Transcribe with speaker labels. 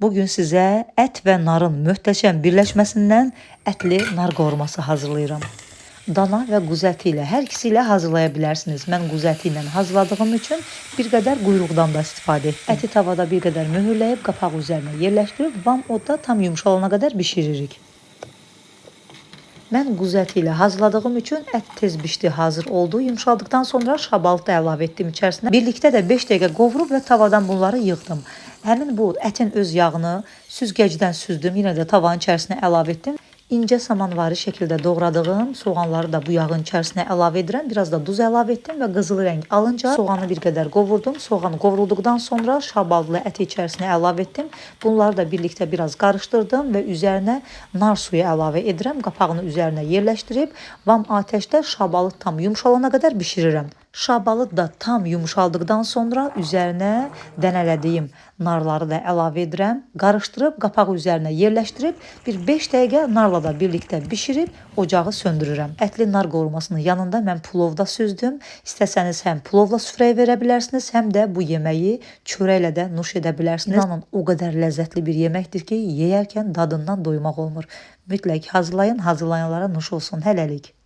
Speaker 1: Bugün sizə ət və narın möhtəşəm birləşməsindən ətli nar qovurması hazırlayıram. Dana və quzu əti ilə hər ikisi ilə hazırlaya bilərsiniz. Mən quzu əti ilə hazırladığım üçün bir qədər quyruqdan da istifadə etdim. Əti tavada bir qədər möhürləyib qapağı üzərinə yerləşdirib vam odda tam yumşalana qədər bişiririk. Mən quzu əti ilə hazırladığım üçün ət tez bişdi, hazır oldu. Yumşaldıqdan sonra şabalıd da əlavə etdim içərisinə. Birlikdə də 5 dəqiqə qovurub və tavadan bunları yığdım. Həmin bu ətin öz yağını süzgəcdən süzdüm, yenə də tavanın içərisinə əlavə etdim. İncə samanvari şəkildə doğradığım soğanları da bu yağın içərisinə əlavə edirəm. Biraz da duz əlavə etdim və qızılı rəng alınca soğanı bir qədər qovurdum. Soğan qovrulduqdan sonra şabalıdlı əti içərisinə əlavə etdim. Bunları da birlikdə biraz qarışdırdım və üzərinə nar suyu əlavə edirəm. Qapağını üzərinə yerləşdirib vam atəşdə şabalıd tam yumşalana qədər bişirirəm. Şabalıd da tam yumşaldıqdan sonra üzərinə dənələdiyim narları da əlavə edirəm. Qarışdırıb qapağı üzərinə yerləşdirib bir 5 dəqiqə narla da birlikdə bişirib ocağı söndürürəm. Ətli nar qovurmasının yanında mən plovda süzdüm. İstəsəniz həm plovla süfrəyə verə bilərsiniz, həm də bu yeməyi çörəklə də nuş edə bilərsiniz. İnanın, o qədər ləzzətli bir yeməkdir ki, yeyərkən dadından doymaq olmur. Mütləq hazırlayın, hazırlayanlara nuş olsun. Hələlik.